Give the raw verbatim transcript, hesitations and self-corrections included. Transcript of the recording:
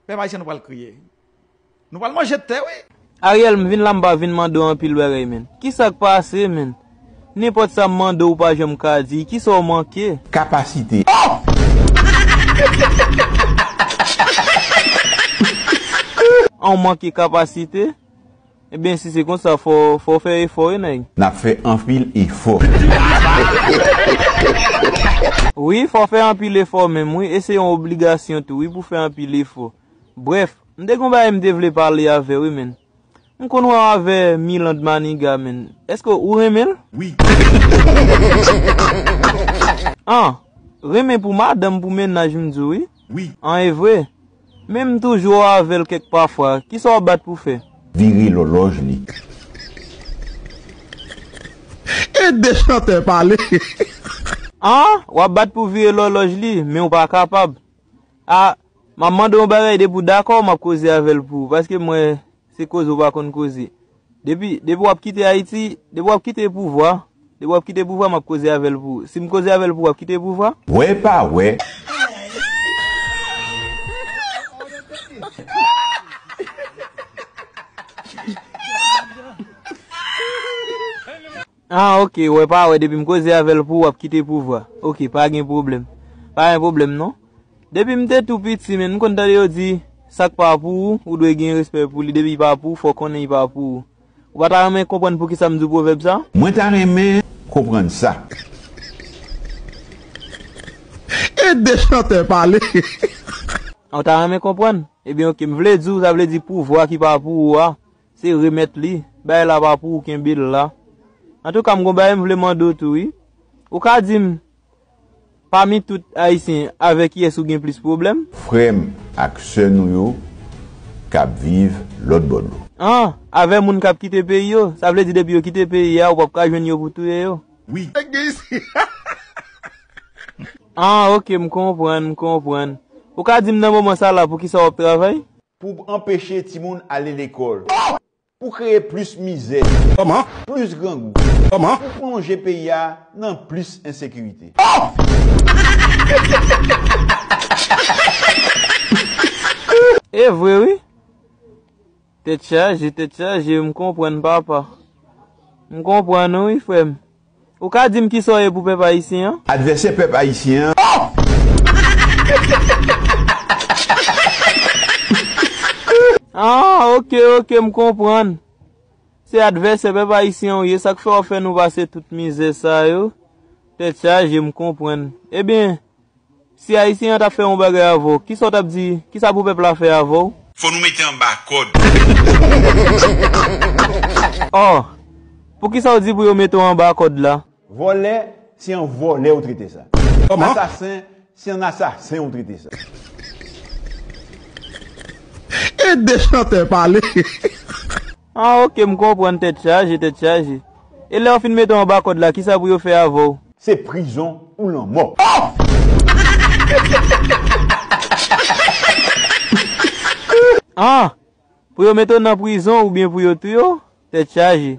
Pèp ayisyen, nou pral kriye. Nou pral manje tè, wi. Ariel, m vin la, m pa vin mande w anpil bagay, menn. Kisa k pase, menn? Nenpòt sa m mande w, ou pa janm ka di. Kisa w manke? Kapasite. An, w manke kapasite? Ebyen, si se konsa, fò, fò w fè efò, wi, nèg. N ap fè anpil efò. Wi, fò w fè anpil efò menm, wi. E se yon obligasyon tou, wi, pou w fè anpil efò. Brèf, m te gon bagay m te vle pale avè w, wi, menn. M konn wè w avè Miland Maniga, menn. Èske ou renmen l? Wi. An, renmen pou madanm, pou mennaj, m di w, wi. Wi. An, e vre? Men m toujou avè l kèk pafwa. Kisa w ap bat pou fè? Vire lòlòj li. Ede chantè pale. An, w ap bat pou vire lòlòj li, men w pa kapab. A, m ap mande w yon bagay, depi w dakò, m ap koze avè l pou ou, paske m wè se koze w pa konn koze. Depi, depi w ap kite Ayiti, depi w ap kite pouvwa, depi w ap kite pouvwa, m ap koze avè l pou ou. Si m koze avè l pou ou, w ap kite pouvwa? Wè pa wè. Ah, ok, wè pa wè, depi m koze avè l pou ou, w ap kite pouvwa. Ok, pa gen pwoblèm. Pa gen pwoblèm, non. Depi m te tou piti, menn, m konn tande yo di, sa k pa pou ou, ou dwe gen respè pou li. Depi li pa pou ou, fò w konnen li pa pou ou. Ou pa ta renmen konprann poukisa m di w pwovèb sa? Mwen ta renmen konprann sa. Ede chantè pale. Ou ta renmen konprann? Ebyen, ok, m vle di w, sa vle di pouvwa ki pa pou ou a, se remèt li. Bagay la pa pou ou, kenbe l la. Antouka, m gon bagay m vle mande w tou, wi. Ou ka di m, pami tout Ayisyen, avè kiyès ou gen plis pwoblèm? Frè m ak sè nou yo k ap viv lòt bò dlo. An, avè moun k ap kite peyi yo? Sa vle di depi yo kite peyi a, ou p ap ka jwenn yo pou touye yo? Wi. An, ok, m konprann, m konprann. Ou ka di m nan moman sa la poukisa w ap travay? Pou anpeche timoun ale lekòl. Pou kreye plis mizè. Kòman? Plis grangou. Kòman? Pou plonje peyi a nan plis ensekirite. E vre, wi. Tèt chaje, tèt chaje, m konprann, papa. M konprann ou, wi, frè m. Ou ka di m kisa w ye pou pèp ayisyen an? Advèsè pèp ayisyen an. Ah, ok, ok, m konprann. Se advèsè pèp ayisyen an w ye, sa k fè w ap fè nou pase tout mizè sa yo? Tèt chaje, m konprann. Ebyen, si ayisyen an t ap fè yon bagay avè w, kisa w t ap di? Kisa pou pèp la fè avè w? Fò nou mete anba kòd. Oh, poukisa w di pou yo mete w anba kòd la? Vòlè, se yon vòlè ou trete sa. Kòman? Asasen, se yon asasen ou trete sa. Ede chantè pale. Ah, ok, m konprann, tèt chaje, tèt chaje. E lè yo fin mete w anba kòd la, kisa pou yo fè avè w? Se prizon ou lanmò. Ah! Pou yo mete w nan prizon oubyen pou yo touye w? Tèt chaje.